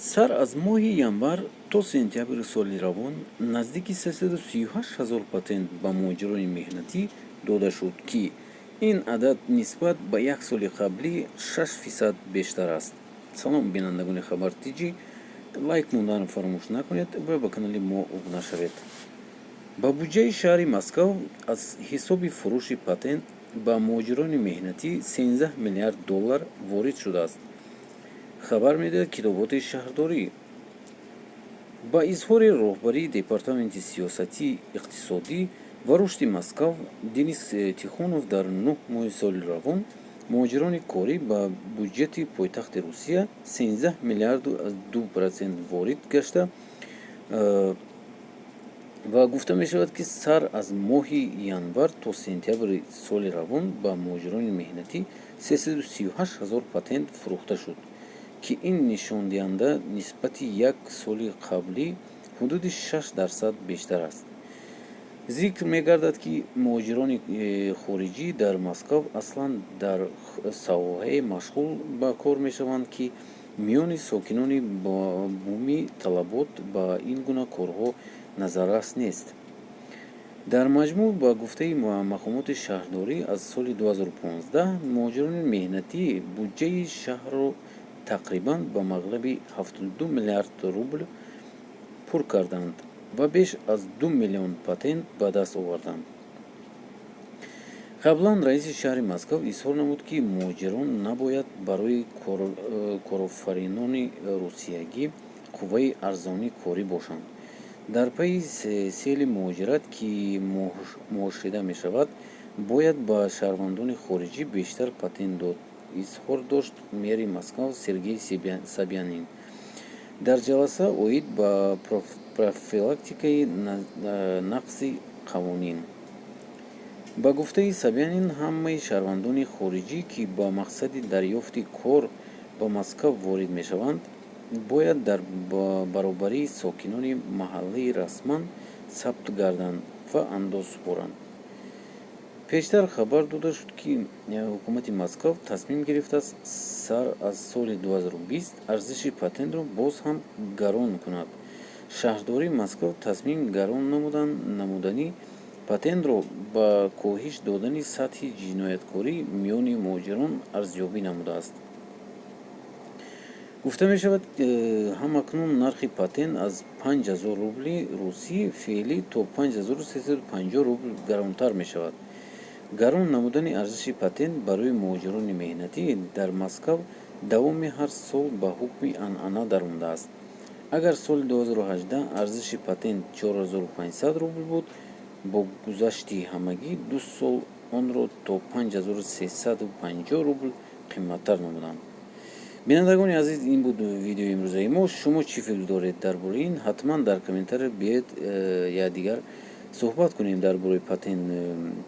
Сар аз моҳи январ то сентябри соли равон наздики 338 ҳазор патент ба муҳоҷирони меҳнатӣ дода шуд, ки ин адад нисбат ба як соли қаблӣ 6% бештар аст. Салом, бинандагони Хабар ТҷИ, лайк монданро фаромӯш накунед ва ба канали мо обуна шавед. Ба буҷаи шаҳри Москав аз ҳисоби фурӯши патент ба муҳоҷирони меҳнатӣ 13 миллиард доллар ворид шудааст, хабар медиҳад китоботи шаҳрдорӣ. Ба изҳори роҳбарии департаменти сиёсати иқтисодӣ ва рушди Москав Денис Тихонов, дар 9 моҳи соли равон муҳоҷирони корӣ ба буҷети пойтахти Русия 13 миллиарду 2% ворид гашта ва гуфта мешавад, ки сар аз моҳи январ то сентябри соли равон ба муҳоҷирони меҳнатӣ 338 ҳазор патент фурӯхта шуд, ки ин нишондиҳанда нисбати як соли қаблӣ ҳудуди 6% бештар аст. Зикр мегардад, ки муҳоҷирони хориҷӣ дар Москав аслан дар соҳае машғул ба кор мешаванд, ки миёни сокинони бумӣ талабот ба ин гуна корҳо назаррас нест. Дар маҷмӯъ, ба гуфтаи мақомоти шаҳрдорӣ, аз соли 2015 муҳоҷирони меҳнатӣ буҷаи шаҳрро тақрибан ба маблағи 72 миллиард рубл пур карданд ва беш аз 2 миллион патент ба даст оварданд. Қаблан раиси шаҳри Москав изҳор намуд, ки муҳоҷирон набояд барои корофаринони русиягӣ қувваи арзони корӣ бошанд. Дар пайи сели муҳоҷират, ки муошида мешавад, бояд ба шаҳрвандони хориҷӣ бештар патент дод, изҳор дошт мери Москав Сергей Собянин дар ҷаласа оид ба профилактикаи нақзи қонун. Ба гуфтаи Собянин, ҳамаи шаҳрвандони хориҷӣ, ки ба мақсади дарёфти кор ба Москав ворид мешаванд, бояд дар баробари сокинони маҳаллӣ расман сабт гарданд ва андоз супоранд. Пештар хабар дода шуд, ки ҳукумати Москав тасмим гирифтааст, сар аз соли 2020 арзиши патентро боз ҳам гарон кунад. Шаҳрдории Москав тасмими гарон намудани патентро ба коҳиш додани сатҳи ҷинояткорӣ миёни муҳоҷирон арзёбӣ намудааст. Гуфта мешавад, ҳамакнун нархи патент аз 5000 рубли русӣ феълӣ то 5350 рубл гаронтар мешавад. Гарон намудани арзиши патент барои муҳоҷирони меҳнатӣ дар Москав давоми ҳар сол ба ҳукми анъана даромадааст. Агар соли 2018 арзиши патент 4500 рубл буд, бо гузашти ҳамагӣ 2 сол онро то 5350 рубл қимматтар намуданд. Бинандагони азиз, ин буд видеои имрӯзаи мо. Шумо чӣ фикр доред дар бораи ин? Ҳатман дар комментария биёед, якдигар суҳбат кунем дар бораи патент.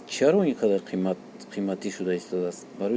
Чаро ин қадар қиматӣ шуда истодааст? Барои